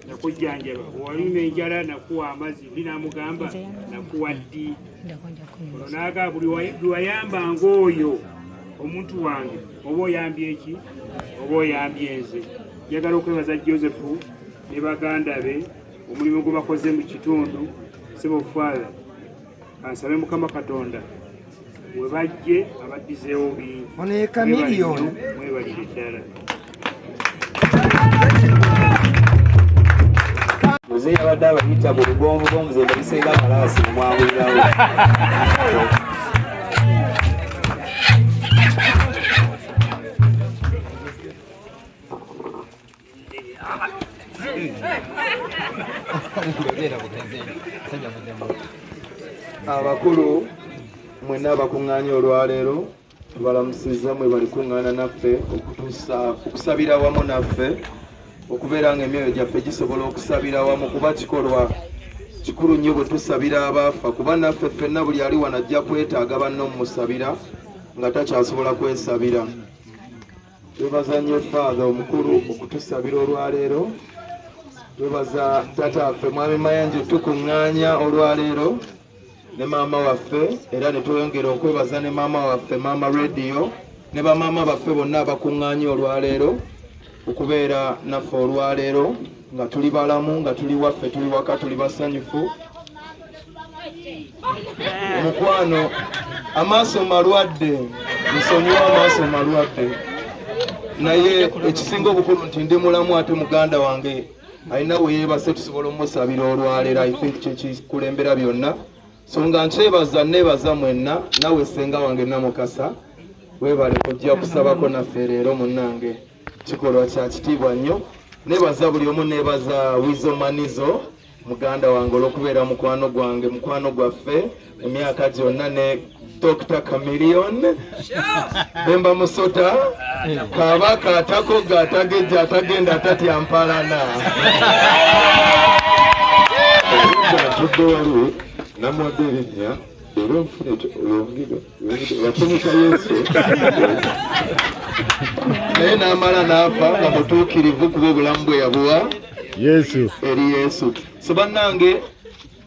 Nakujjanjaba walima enjala nakuwa amazzi ndi namugamba nakuwa ddi ono n'agamba buli wayambanga oyo omuntu wange oba oyambye eki oba oyambye nze. Njagala okwebaza Joseph ne baganda be omulimu gwe bakoze mu kitundu. Ssebo Father, kansabe Mukama Katonda we bajje abaddizeewo bingi. Ono ye Chameleone. Mwebalire ddala. Muzeeyi abadde abayita mu lugonvu lw'omuze nga bisenga amalaasi omwawulirawo. Abakulu mwenna abakuŋŋaanye olwaleero tubalamusizza mwe bali kuŋŋaana naffe okusabira wamu naffe okubeera nga emyoyo gyaffe gisobola okusabira wamu kuba kikolwa kikulu nnyo bwe tusabira abaafa kuba naffe ffenna buli ali wano ajja kwetaaga banne omumusabira nga takyasobola kwesabira. Twebaza nnyo Father omukulu okutusabira olwaleero. Twebaza taata waffe Mwami Mayanja tukuŋŋaanya olwaleero ne maama waffe era ne tweyongera okwebaza ne maama waffe Maama Radio ne bamaama baffe bonna abakuŋŋaanya olwaleero okubeera naffe olwaleero nga tuli balamu nga tuli waffe tuli waka tuli basanyufu. Mukwano amaaso malwadde nsonyiwa amaaso malwadde naye ekisinga obukulu nti ndi mulamu ate muganda wange alina we yeebase tusobola omusabira olwaleero. I think kyekikulembera byonna. So nga nkyebaza neebaza mwenna nawe ssenga wange Namukasa weebale kujja kusabako naffe leero munnange kikolwa kya kitiibwa nnyo. Neebaza buli omu, neebaza Wizo Manizo muganda wange olw'okubeera mukwano gwange mukwano gwaffe emyaka gyonna ne Dr. Chameleone Bemba Musota kabaka atakoga atagejja atagenda atatya mpalana. Atudde wali namuwadde erinnya era nfune yongere Yesu naye n'amala n'afa nga mutuukirivu kuba obulamu bwe yabuwa Yesu eri Yesu. So bannange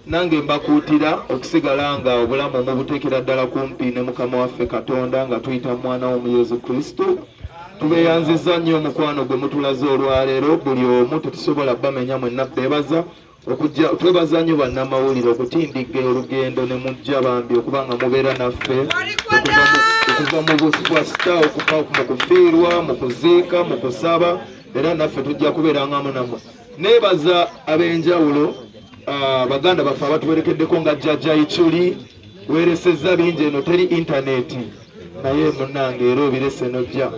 nange mbakuutira okusigala nga obulamu mubuteekera ddala kumpi ne Mukama waffe Katonda nga tuyita mwana w'omu Yesu Kristo. Tubeeyanzizza nnyo omukwano gwe mutulaze olwaleero buli omu tetusobola bamenya mwenna beebaza okujja. Twebaza nnyo bannamawulire okutindigga olugendo ne mujja bambi okuba nga mubeera naffe okuva mu buswasita okuva mu kufiirwa mu kuziika mu kusaba era naffe tujja kubeerangamu nammwe. Neebaza ab'enjawulo baganda baffe abatuwerekeddeko nga Jjajja Ichuli weeresezza bingi eno teri intaneti naye munnange era obirese nojja.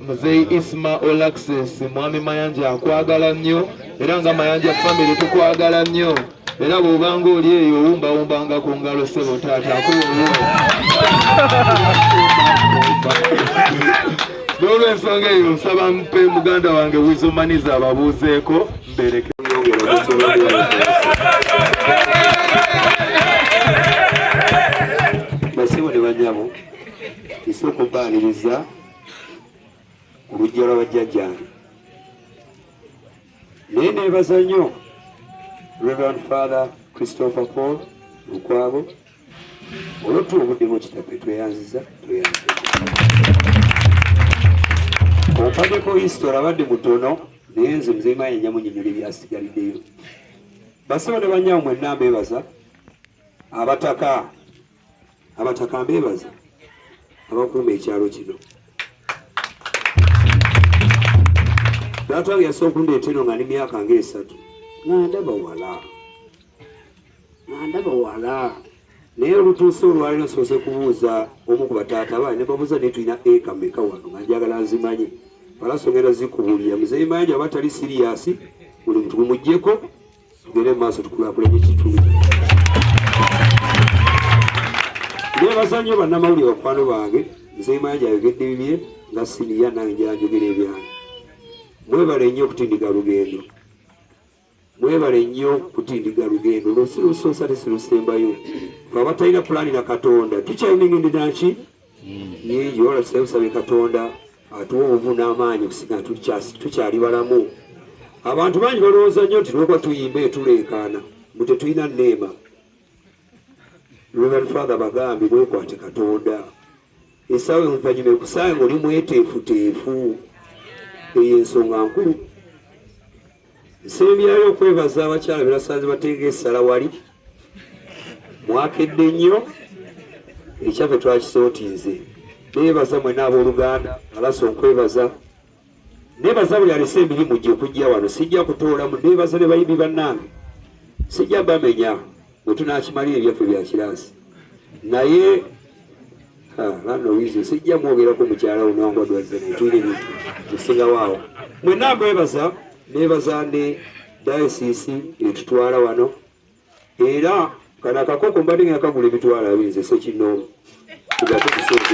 Muzeeyi Isma Olaxess Mwami Mayanja akwagala nnyo era nga Mayanja family tukwagala nnyo era bw'obanga oli eyo owumbawumbanga ku ngalo ssebo taata akuba owuwe. N'olw'ensonga eyo nsaba mpe muganda wange Wizo Manizo ababuuzeeko mbereke. Basibo ne banyabo nsooka okubaaniriza ku luggya lwa bajjajjange naye neebaza nnyo Reverend Father Christopher Paul Lukwago olw'otuwa obuddemu kitaffe tweyanziza tweyanziza. Ompaddeko history abadde mutono naye nze Muzeeyi Mayanja munnyonnyola ebyasigaliddeyo. Basibo ne banyabo mwenna mbeebaza, abataka abataka mbeebaza abakuuma ekyalo kino. Taata wange yasooka okundeeta eno nga ndi myaka ng'esatu nga ndaba wala naye olutuuse olwaleero nsoose kubuuza omu ku bataata bange ne babuuza naye tulina eka mmeka wano nga njagala nzimanye falaso ngenda zikubulira. Muzeeyi Mayanja aba tali siriyasi buli muntu gumuggyeko tugende mu maaso tukulaakulanye ekitundu. Neebaza nnyo bannamawulire bakwano bange. Muzeeyi Mayanja ayogedde bibye nga siniya nange njala njogera ebyange. Mwebale nnyo okutindiga lugendo. Mwebale nnyo kutindiga lugendo lwo si lusoosa te si lusembayo. Ffe abatalina pulaani na Katonda tukyalina engendo naki nyingi wala tusabe Katonda atuwa obuvu n'amaanyi okusinga tukyali balamu. Abantu bangi balowooza nnyo nti lwokuba tuyimba etuleekaana mbu tetulina nneema. Reverend Father bagambye mwekwate Katonda. Essaawa oluvannyuma ekusaawe ng'oli mweteefuteefu. Eyo ensonga nkulu. Nsembyayo okwebaza abakyala be basanze bateeka essala wali. Mwakedde nnyo, ekyaffe twakisootinze. Neebaza mwenna abooluganda, alaso nkwebaza. Neebaza buli alese emirimu gye okujja wano, sijja kutoolamu. Neebaza ne bayimbi bannange, sijja bamenya bwe tunaakimalira ebyaffe bya kiraasi. Naye lano wizo sijja mwogerako mukyala wo nangwadwaza tulina ebintu musingawo awo. Mwenna mwebaza, neebaza ne dayosiisi etutwala wano. Era kano akakoko mbadde ngenda kagula 200,000 nze ssekinnoomu. Tugate kusente.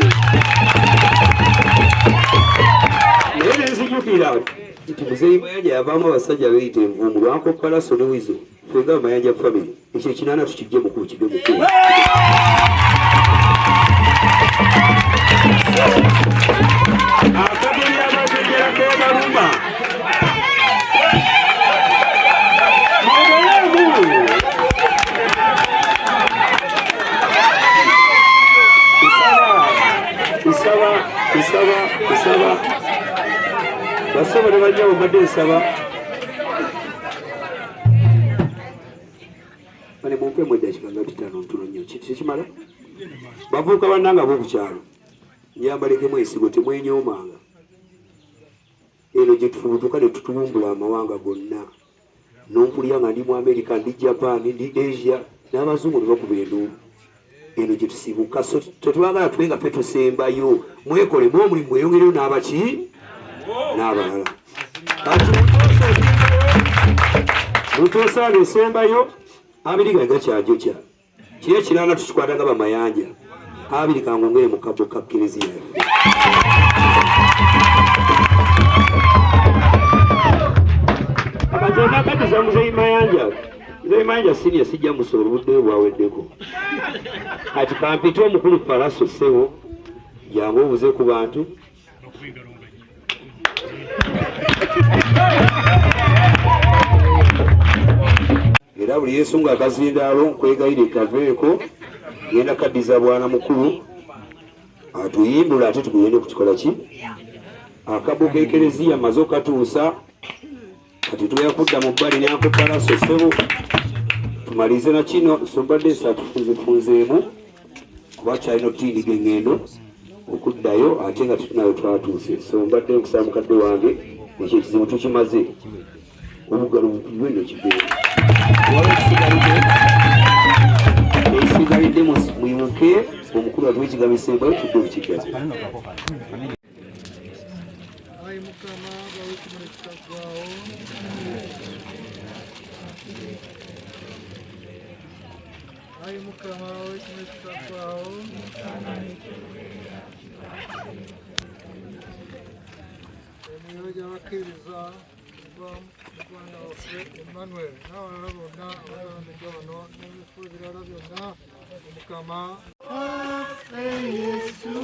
Naye ne nzijukira nti Muzeeyi Mayanja yavaamu abasajja beeyita envumbo, lwanko Palaso ne Wizo, ffe nga Mayanja family, ekyo ekinaana tukijje mukulu kibe mukulu. Akageri abategera kebaluma. Nsaba basaba ne bajjawo mbadde nsaba bane mumpemu eddakiika nga 5 ntono nnyo tekimala. Bavubuka bannange ab'oku kyalo nyambalekemu ensigo, temwenyoomanga. Eno gye tufubutuka ne tutubumbula amawanga gonna. N'ompulira nga ndi mu Amerika, ndi Japan, ndi Asia, n'abazungu ne bakuba enduulu. Eno gye tusibuka, so tetwagala tube nga ffe tusembayo. Mwekolemu omulimu mweyongereyo n'abaki n'abalala. Kati mutuusaana esembayo, abiri gange gakyajokya. Kiri ekirala tukikwata nga Bamayanja. Abiri kangongere mu kabo ka Kkereziya yaffe. Akatonda akaddiza Muzeeyi Mayanja. Muzeeyi Mayanja senior sijja musobola, obudde bwaweddeko. Kati kampite omukulu Palaso ssebo, jangu obuze ku bantu. Era buli yesunga akazindaalo nkwegayirire kaveeko, ngenda kaddiza bwana mukulu atuyimbula ate tugende kukikola ki? Akabo k'Ekereziya maze okatuusa, kati tugenda kudda mu bbali ne Uncle Palaso ssebo tumalize na kino. So mbadde nsatufunzefunzeemu kuba kyalina otutindiga eŋŋendo okuddayo ate nga tetunayo twatuuse. So mbadde nkusaba mukadde wange ekyo ekizibu tukimaze, obugalo bukubwe nno kiveewo. Ekisigalidde muyimuke omukulu atuwe ekigambo ekisembayo tudde okukiddamu. Ayi Mukama, bawe ekimuli ekitaggwaawo. Ayi Mukama, bawe ekimuli ekitaggwaawo. Emyoyo gy'abakkiriza muganda waffe Emmanuel n'abalala bonna abatalamidde wano n'ebifo ebirala byonna, Omukama. Yesu.